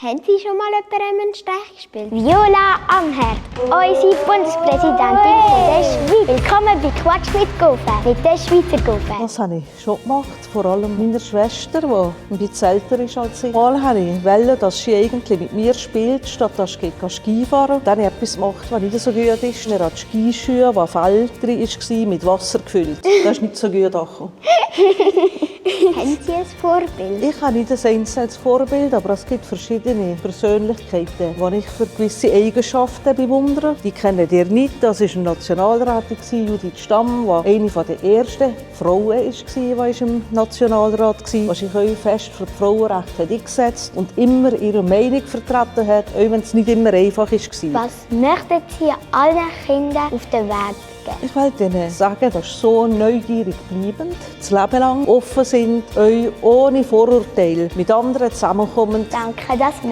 Haben Sie schon mal jemandem einen Streich gespielt? Viola Amherd, unsere Bundespräsidentin der Schweiz. Willkommen bei Quatsch mit Gofen, mit der Schweizer Gofen. Das habe ich schon gemacht, vor allem meiner Schwester, die ein bisschen älter ist als ich. Mal wollte ich, dass sie eigentlich mit mir spielt, statt dass sie Ski fahren kann. Dann habe ich etwas gemacht, was nicht so gut ist. Er hat Skischuhe, die Fell drin waren, mit Wasser gefüllt. Das ist nicht so gut angekommen. Haben Sie ein Vorbild? Ich habe nicht ein einzelnes Vorbild, aber es gibt verschiedene Persönlichkeiten, die ich für gewisse Eigenschaften bewundere. Die kennen ihr nicht. Das war eine Nationalrätin, Judith Stamm, die eine der ersten Frauen war, die im Nationalrat war, die sich auch fest für die Frauenrechte eingesetzt und immer ihre Meinung vertreten hat, auch wenn es nicht immer einfach war. Was möchten Sie allen Kindern auf den Weg geben? Ich wollte Ihnen sagen, dass Sie so neugierig bleiben, das Leben lang offen sind, euch ohne Vorurteile mit anderen zusammenkommen. Danke, das